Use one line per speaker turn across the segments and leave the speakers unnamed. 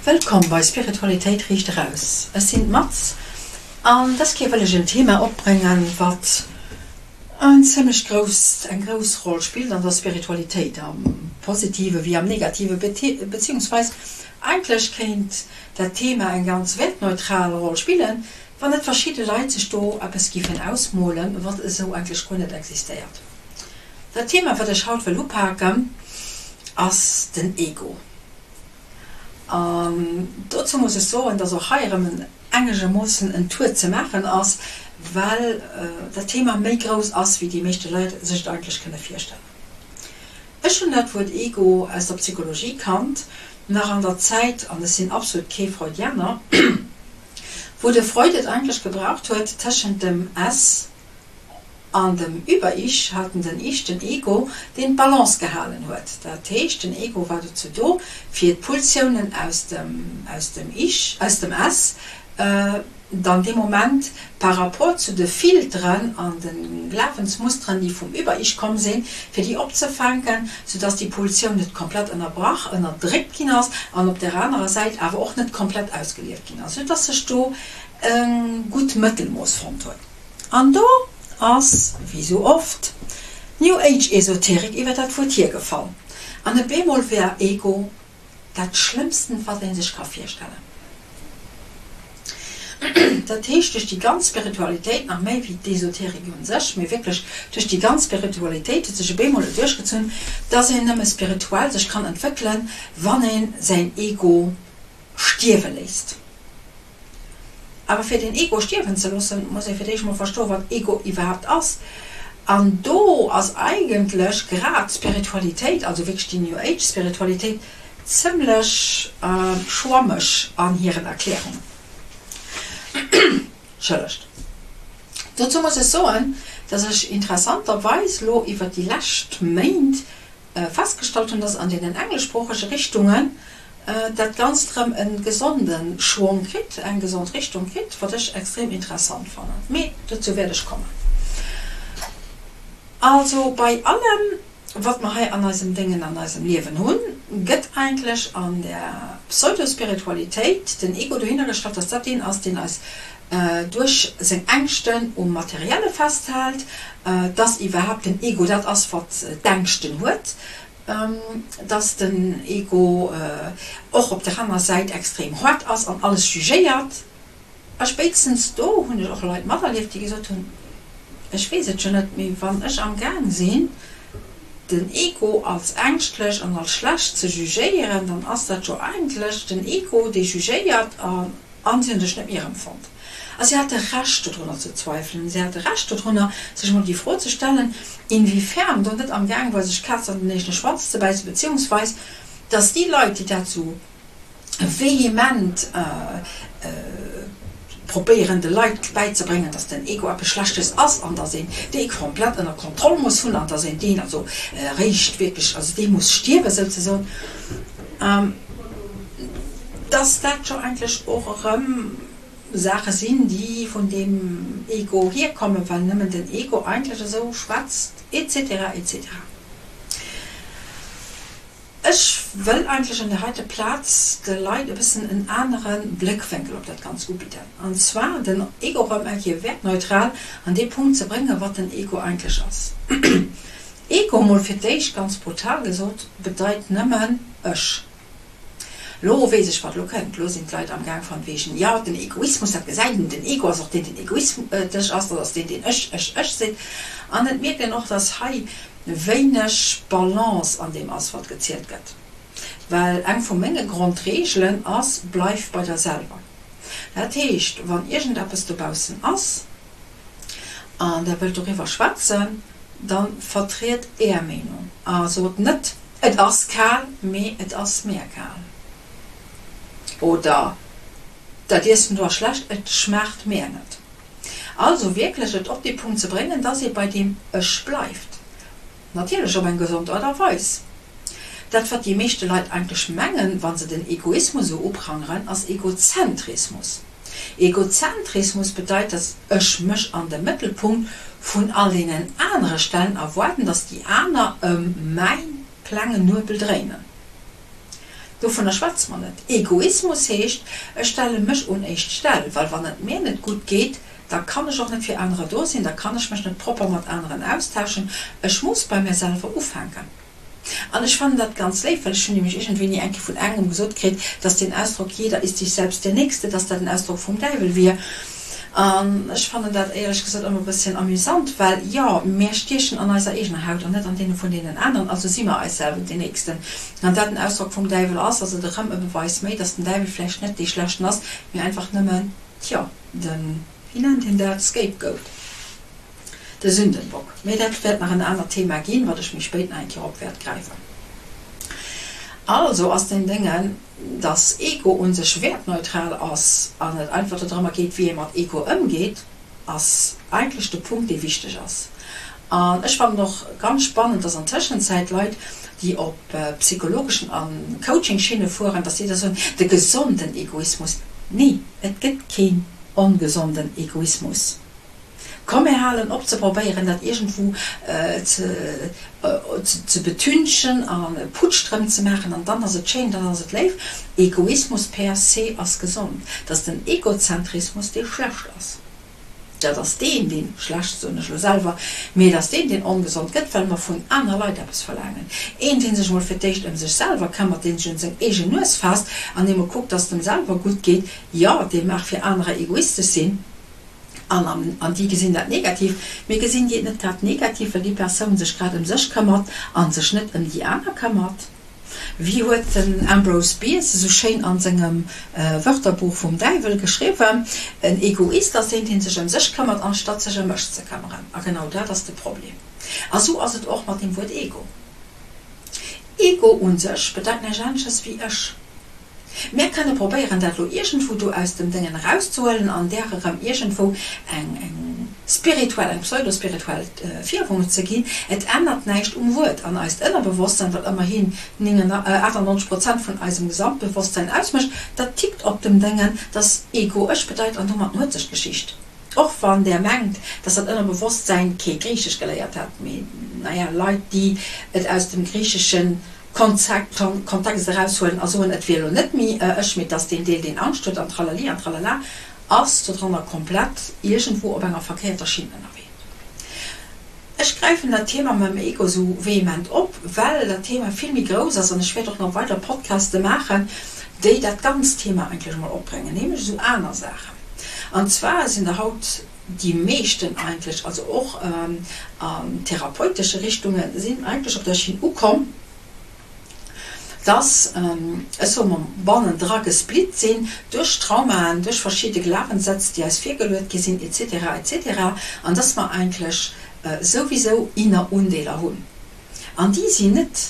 Wëllkomm bei Spiritualitéit riicht eraus. Ech sinn d'Matz an dës Kéier wëll ech en Thema opbréngen, wat en zimmlech grouss, eng grouss Roll spillt an der Spiritualitéit, am positive wéi am negative, beziehungsweis eigentlech kéint dat Thema eng ganz wäertneutral Roll spillen, wann net verschidde Leit sech do eppes giffen ausmolen, wat esou eigentlech guer net existéiert. Dat Thema, wat ech haut wëll upaken, ass den Ego. An dozou muss ech soen, dass och hei erëm en engegermoossen en Tour ze maachen ass, well dat Thema méi grouss ass, wéi déi meeschte Leit sech et eigentlech kënne virstellen. Ech hunn dat Wuert Ego aus der Psychologie kannt, nach an der Zäit, an ech sinn absolut kee Freudianer, wou de Freud et eigentlech gebraucht huet, tëschent dem S An dem Über-Ich haten den Ich, den Ego, deen d'Balance gehalen huet. Dat heescht, den Ego war dozou do, fir d'Pulsiounen aus dem, aus dem Ich, aus dem S, dann dee Moment par rapport zu de Filteren an de Glawensmusteren, déi vum Über-Ich komm sinn, fir déi opzefänken, soudass déi Pulsioun net komplett ënnerbrach, ënnerdréckt ginn ass an op där anerer Säit awer och net komplett ausgelieft ginn ass, soudass sech do e gutt Mëttelmooss fonnt huet. An do ass, wéi sou oft, d'New Age Esoterik iwwer dat Wuert hiergefall. An e bemol war Ego dat Schlëmmsten, wat een sech ka virstellen. Dat heescht, duerch déi ganz Spiritualitéit, nach méi wéi d'Esoterik un sech, mee wierklech duerch déi ganz Spiritualitéit huet sech e bemol duerchgezunn, dass een nëmme spirituell sech kann entwéckelen, wann een säin Ego stierwe léisst. Awer fir den Ego stierwen ze loossen, muss ee fir d'éischt mol verstoen, wat Ego iwwerhaapt ass. An do ass eigentlech grad d'Spiritualitéit, also wierklech déi New Age Spiritualitéit, zëmmlech schwammeg an hiren Erklärungen. Entschëllegt. Dozou muss ech soen, dass ech interessanterweis lo iwwer déi lescht Méint festgestallt hunn, dass an deenen engleschsproochege Richtungen dat Ganzt erëm e gesonde Schwong kritt, eng gesond Richtung kritt, wat ech extrem interessant fannen. Mee dozou wäert ech kommen. Also bei allem, wat mer hei an eisem Déngen, an eisem Liewen hunn, gëtt eigentlech an der Pseudospiritualitéit den Ego dohinner gestallt, dass dat deen ass, deen eis duerch seng Ängschten um Materielle festhält, dass iwwerhaapt den Ego dat ass, wat d'Ängschten huet, dass den Ego och op der aner Säit extrem haart ass an alles jugéiert. A spéitstens do hunn ech och Leit materlieft, déi gesot hunn, Ech weess et jo net, mee wann ech am Gaang sinn, den Ego als ängschtlech an als schlecht ze jugéieren, dann ass dat jo eigentlech den Ego, dee jugéiert a. An si hunn sech net méi erëmfonnt. A si hate Recht dodrunner ze zweifelen. Si hate Recht dodrunner, sech emol déi Fro ze stellen, inwiefern do net am Gaang war, sech d'Kaz an den eegene Schwanz ze bäissen, beziehungsweis dass déi Leit, déi dat esou vehement probéieren, de Leit bäizebréngen, dass den Ego eppes Schlechtes ass an dass een dee komplett ënner Kontroll muss hunn an dass een deen also eréischt wierklech, also dee muss stierwen souzesoen, Dass dat jo eigentlech och erëm Saache sinn, déi vun deem Ego hierkommen, well nëmmen den Ego eigentlech esou schwätzt, et cetera, et cetera. Ech wëll eigentlech an där heite Plaz de Leit e bëssen en anere Bléckwénkel op dat Ganzt ubidden, an zwar den Ego erëm eng Kéier wäertneutral an dee Punkt ze bréngen, wat den Ego eigentlech ass. Ego, mol fir d'éischt ganz brutal gesot, bedeit nëmmen ech. Lo weess ech wat lo kënnt, lo sinn d'Leit am Gaang van wegen, jo den Egoismus, dat gesäit een, den Ego ass och deen deen egoistesch ass, dat ass deen deen ech, ech, ech seet. An et mierkt een och, dass hei wéineg Balance an deem ass wat gezielt gëtt. Well eng vu menge Grondreegelen ass, bleif bei der selwer. Dat heescht, wann iergendeppes dobaussen ass an der wëllt doriwwer schwätzen, da vertriet Är Meenung a sot net, Et ass kal, mee et ass mär kal. Oder Dat Iessen do ass schlecht, et schmaacht mär net. Also wierklech et op dee Punkt ze bréngen, dass ee bei deem Ech bleift. Natierlech op eng gesond Aart a Weis. Dat wat déi meeschte Leit eigentlech mengen, wa se den Egoismus esou uprangeren, ass Egozentrismus. Egozentrismus bedeit, dass ech mech an de Mëttelpunkt vun all deenen anere stellen a waarden, dass déi aner ëm mäin klengen Nuebel dréinen. Dovunner schwätze mer net. Egoismus heescht, ech stelle mech un éischt Stell, well wann et mir net gutt geet, da kann ech och net fir anerer do sinn, da kann ech mech net propper mat aneren austauschen. Ech muss bei mir selwer ufänken. An ech fannen dat ganz léif, well ech hunn nämlech iergendwéini eng Kéier vun engem gesot kritt, dass deen Ausdrock jeder ist sich selbst der Nächste, dass dat en Ausdrock vum Däiwel wier. An ech fannen dat éierlech gesot ëmmer e bësschen amüsant, well jo, mär stiechen an eiser eegener Haut an net an deene vun deenen aneren, also si mer eis selwer déi Nächsten. An dat en Ausdrock vum Däiwel ass, ass et erëm e Beweis méi, dass den Däiwel vläicht net dee Schlechten ass, mee einfach nëmmen, tjo, den, wéi nennt een dat, Scapegoat. De Sündenbock. Mee dat wäert nach en anert Thema ginn, wat ech méi spéit nach eng Kéier op wäert gräifen. Also ass den Déngen, dass Ego un sech wäertneutral ass an et einfach dodrëmmer geet, wéi ee mat Ego ëmgeet, ass eigentlech de Punkt, dee wichteg ass. An ech fannen och ganz spannend, dass an Tëschenzäit Leit, déi op psychologeschen a Coaching-Schinne fueren, dass déi da soen, de gesonden Egoismus. Nee, et gëtt keen ongesonden Egoismus. Komm mir halen op ze probéieren dat iergendwou ze betünchen an e Putsch drëm ze maachen an dann ass et schéin, dann ass et léif. Egoismus per se ass gesond. Et ass den Egozentrismus dee schlecht ass. Dat ass deen deen schlecht, soen ech elo selwer, mee et ass deen deen ongesond gëtt, well mer vun aner Leit eppes verlaangen. Een deen sech mol fir d'éischt ëm sech selwer këmmert, deen sech un seng eegen Nues faasst an dee mol kuckt, dass et em selwer gutt geet, jo dee mag fir anerer egoistesch sinn, An an déi gesinn dat negativ. Mee gesinn déi et net grad negativ, well déi Persoun sech grad ëm sech këmmert a sech net ëm déi aner këmmert? Wéi huet den Ambrose Bierce esou schéin an sengem Wörterbuch vum Däiwel geschriwwen, En Egoist ass een, dee sech ëm sech këmmert, anstatt sech ëm mech ze këmmeren. A genau dat ass de Problem. A sou ass et och mat dem Wuert Ego. Ego un sech bedeit näischt anesches wéi ech. Mär kënne probéieren, dat elo iergendwou do aus dem Déngen erauszehuelen an där erëm iergendwou eng spirituell, eng pseudospirituell Fierwung ze ginn. Et ännert näischt um Wuert. An eist Ënnerbewosstsein, wat ëmmerhin 98 Prozent vun eisem Gesamtbewosstsein ausmécht, dat tickt op dem Déngen, dass Ego ech bedeit an domat huet sech d'Geschicht. Och wann där mengt, dass dat Ënnerbewosstsein kee Griichesch geléiert hätt, mee naja, Leit, déi et aus dem Griicheschen Kontext eraushuelen a soen, et wier elo net méi ech, mee et ass deen Deel, deen Angscht huet an tralali an tralala, ass dodranner komplett iergendwou op enger verkéierter Schinn ënnerwee. Ech gräifen dat Thema mam Ego esou vehement op, well dat Thema vill méi grouss ass an ech wäert och nach weider Podcaste maachen, déi dat ganzt Thema eigentlech emol opbréngen, nämlech esou aner Saachen. An zwar sinn der haut déi meeschten eigentlech, also och an therapeutesche Richtunge sinn eigentlech op der Schinn ukomm, dass, ech soe mol, bannendra gesplitt sinn duerch Traumaen, duerch verschidde Glawenssätz, déi eis virgeluet gi sinn, et cetera, et cetera, an dass mer eigentlech souwisou inner Undeeler hunn. An déi sinn net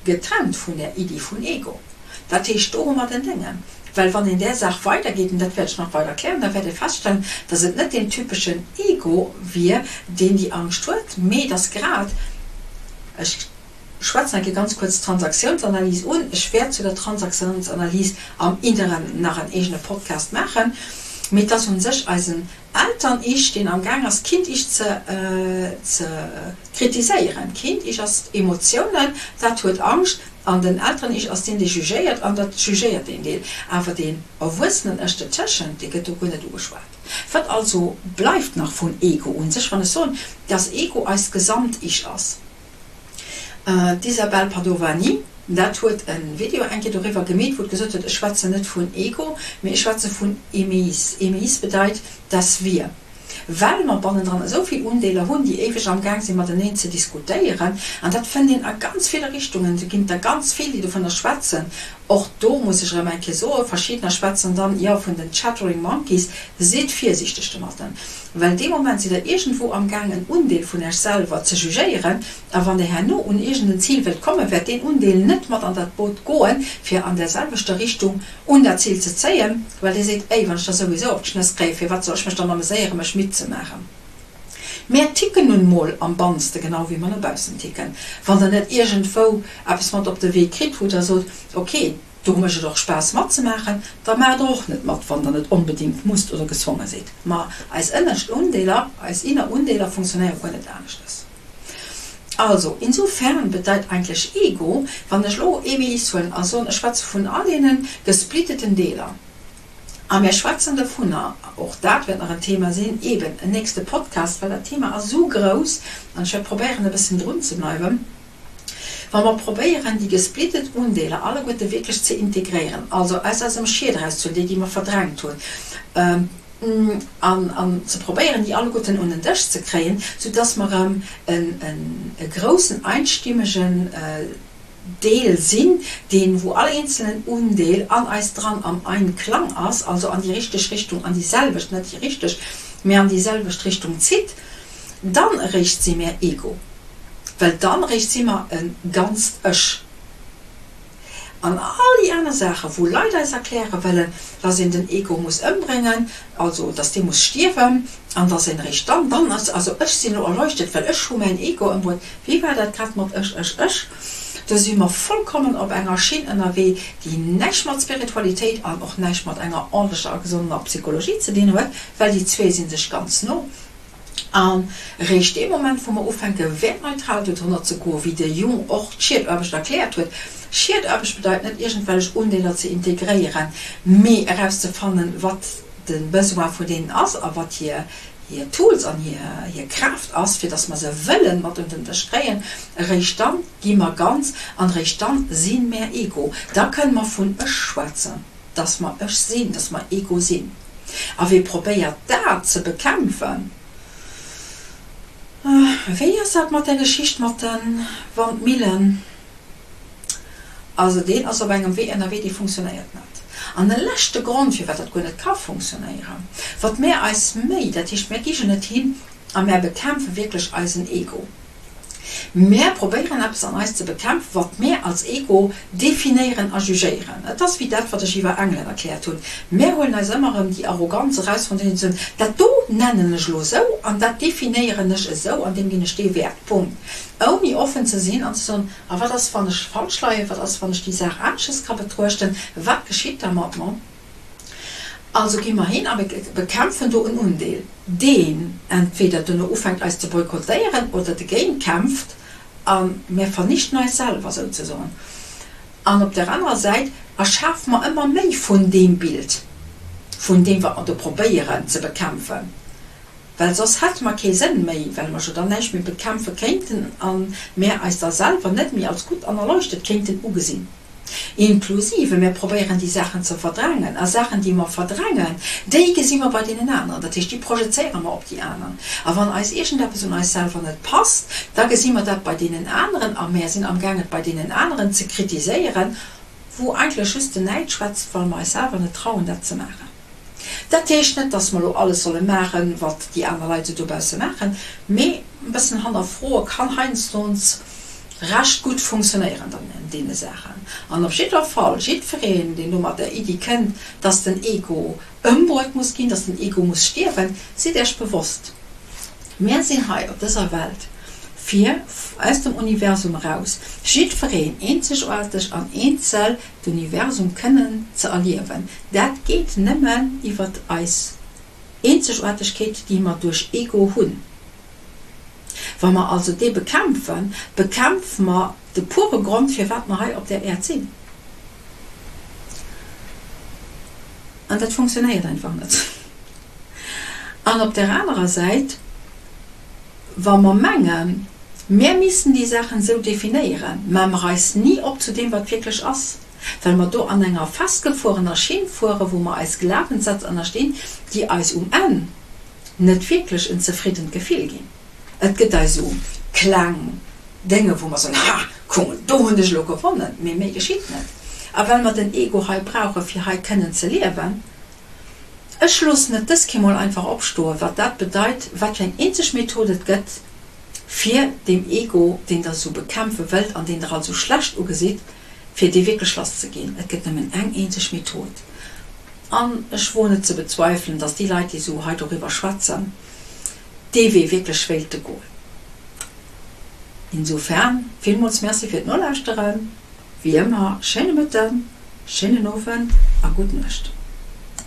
getrennt vun där Iddi vun Ego. Dat heescht, do hu mer den Déngen. Well wann een där Saach weidergeet, an dat wäert ech nach weider erklären, da wäert ee feststellen, dass et net deen typeschen Ego wier, deen déi Angscht huet, mee dass grad, ech schwätzen eng Kéier ganz kuerz d'Transaktiounsanalyse un, ech wäert zu der Transaktiounsanalyse am Inneren nach en eegene Podcast maachen, mee dass u sech eisen Eltern-Ich, deen am Gaang ass, d'Kind-Ich ze ze kritiséieren. D'Kind-Ich ass Emotiounen, dat huet Angscht, an den Elteren-Ich ass deen, dee jugéiert, an dat jugéiert deen Deel. Awer deen Erwuessenen-Ech dertëschent, dee gëtt do guer net ugeschwat. Wat also bleift nach vun Ego un sech, wann ech soen, dass Ego eist Gesamt-Ich ass? D'Isabelle Padovani, dat huet e Video eng Kéier doriwwer gemeet, wou et gesot huet, ech schwätzen net vun Ego, mee ech schwätze vun Emeis. Emeis bedeit das Wir. Well mer bannendran esou vill Undeeler hunn, déi éiweg am Gaang sinn, mateneen ze diskutéieren. An dat fënnt een a ganz ville Richtungen. Do ginn et der ganz vill, déi dovunner schwätzen. Och do muss ech erëm eng Kéier soen, verschiddener schwätzen dann, jo, vun den Chattering Monkeys. Sidd virsiichteg domatten. Well dee Moment sidd der iergendwou am Gaang en Undeel vun Äech selwer ze jugéieren, a wann der herno un iergend en Zil wëllt kommen, wäert deen Undeel net mat an dat Boot goen, fir an der selwechter Richtung un dat Zil ze zéien, well dee seet, Ey, wann ech da souwisou op d'Schnëss kréien, firwat soll ech mech dann ameséieren, mech midd ze maachen? Mär ticken nun mol am bannste genau wéi mer no baussen ticken. Wann der net iergendwou eppes mat op de Wee kritt, wou der sot, Ok, Do mécht et och Spaass matzemaachen, da maacht der och net mat, wann der net onbedingt musst oder gezwonge sidd. Ma eis ënnescht Undeeler, eis inner Undeeler funktionéiere guer net aneschtes. Also, insofern bedeit eigentlech Ego, wann ech elo EBIs huelen a soen, ech schwätze vun all deene gesplitteten Deeler, a mir schwätzen dovunner, och dat wäert nach en Thema sinn, eeben en nächste Podcast, well dat Thema ass esou grouss an ech wäert probéieren e bëssen drun ze bleiwen, wa mer probéieren déi gesplittet Undeeler alleguerte wierklech ze integréieren, also aus eisem Schied erauszehuelen, déi déi mer verdrängt hunn, an an ze probéieren déi alleguerten un en Dësch ze kréien, soudass mer erëm e groussen einstimmegen Deel sinn, deen, wou all eenzelnen Undeel an eis dran am Einklang ass, also an déi richteg Richtung, an déi selwecht, net déi richteg, mä an déi selwecht Richtung zitt, dann eréischt si mär Ego, well dann eréischt si mer e ganzt Ech. An all déi aner Saachen, wou Leit eis erkläre wëllen, dass een den Ego muss ëmbréngen, also dass dee muss stierwen an dass een eréischt dann, dann ass, also ech sinn elo erleuchtet, well ech hu mäin Ego ëmbruet. Wéi war dat grad mat ech, ech, ech? Do si mer vollkommen op enger Schinn ënnerwee, déi näischt mat Spiritualitéit an och näischt mat enger ordentlecher a gesonder Psychologie ze dinn huet, well déi zwee si sech ganz no. An eréischt dee Moment, wou mer ufänke wäertneutral dodrënner ze goen, wéi de Jung och d'Schietaarbecht erkläert huet, Schietaarbecht bedeit net iergendwellech Undeeler ze integréieren, mee erauszefannen, wat de Besoin vun deenen ass a wat hir hir Tools an hir hir Kraaft ass, fir datt mer se wëlle mat un den Dësch kréien. Eréischt dann gi mer ganz an eréischt dann si mär Ego. Da kënne mer vun Ech schwätzen. Dass mer Ech sinn, dass mer Ego sinn. A wie probéiert dat ze bekämpfen? Wéi ass dat mat där Geschicht mat de Wandmillen? Also deen ass op engem Wee ënnerwee, dee funktionéiert net. An e leschte Grond, firwat dat guer net ka funktionéieren, Wat mär eis Méi, dat heescht mär gi jo net hin a mär bekämpfe wierklech eisen Ego. Mär probéieren eppes an eis ze bekämpfen, wat mär als Ego definéieren a jugéieren. Et ass wéi dat, wat ech iwwer Engelen erkläert hunn. Mär huelen eis ëmmer erëm déi Arroganz eraus vun deenen, déi soen, dat do nennen ech elo esou an dat definéieren ech esou an deem ginn ech dee Wäert. Punkt. Ouni offen ze sinn an ze soen, a wat ass, wann ech falsch leien, wat ass, wann ech déi Saach anesches ka betruechten, wat geschitt da mat mer? Also gi mer hin a bekämpfen do en Undeel, deen entweder duerno ufänkt eis ze boykottéieren oder dogéint kämpft a mir vernichten eis selwer souzesoen. An op der anerer Säit erschafe mer ëmmer méi vun deem Bild, vun deem wat mer do probéieren ze bekämpfen, well soss hätte mer kee Sënn méi, well mer jo dann näischt méi bekämpfe kéinten a mär eis da selwer net méi als gutt an erleuchtet kéinten ugesinn. Inklusive mir probéieren déi Saachen ze verdrängen. A Saachen, déi mer verdrängen, déi gesi mer bei deenen aneren. Dat heescht, déi projezéiere mer op déi aner. A wann eis iergendeppes un eis selwer net passt, da gesi mer dat bei deenen aneren a mär sinn amgaang et bei deenen aneren ze kritiséieren, wou eigentlech just den Näid schwätzt, well mer eis selwer net trauen, dat ze maachen. Dat heescht net, dass mer elo alles solle maachen, wat déi aner Leit esou dobausse maachen, mee e bëssen hannerfroe kann heiansdons recht gutt funktionéieren dann an deene Saachen. An op jiddwer Fall, jiddwereen, deen do mat der Iddi kënnt, dass den Ego ëmbruet muss ginn, dass den Ego muss stierwen, sidd Iech bewosst, Mär sinn hei op dëser Welt, fir aus dem Universum eraus jiddwereen eenzegaarteg an eenzel d'Universum kënnen ze erliewen. Dat geet nëmmen iwwert eis Eenzegaartegkeet, déi mer duerch Ego hunn. Wa mer also dee bekämpfen, bekämpfe mer de pure Grond, firwat mer hei op der Äerd sinn. An dat funktionéiert einfach net. An op der anerer Säit, wa mer mengen, mär missten déi Saachen esou definéieren, maache mer eis ni op zu deem, wat wierklech ass, well mer do an enger festgefuerener Schinn fueren, wou mer eis Glawenssätz ënnerstinn, déi eis um Enn net wierklech en zefriddent Gefill ginn. Et gëtt eis esou kleng Dénge wou mer soen, Ha, kuck mol, do hunn ech elo gewonnen, mee méi geschitt net. A well mer den Ego hei brauche fir hei kënnen ze liewen, ech loossen et dës Keer mol einfach opstoen, wat dat bedeit, wat fir eng eenzeg Method et gëtt, fir deem Ego, deen der esou bekämpfe wëllt an deen der als esou schlecht ugesitt, fir dee wierklech lass ze ginn. Et gëtt nëmmen eng eenzeg Method. An ech woen et ze bezweifelen, dass déi Leit, déi esou hei doriwwer schwätzen, dee Wee wierklech wéilte goen. Insofern, villmools Merci fir d'Nolauschteren. Wéi ëmmer, schéine Mëtten, schéinen Owend a gutt Nuecht.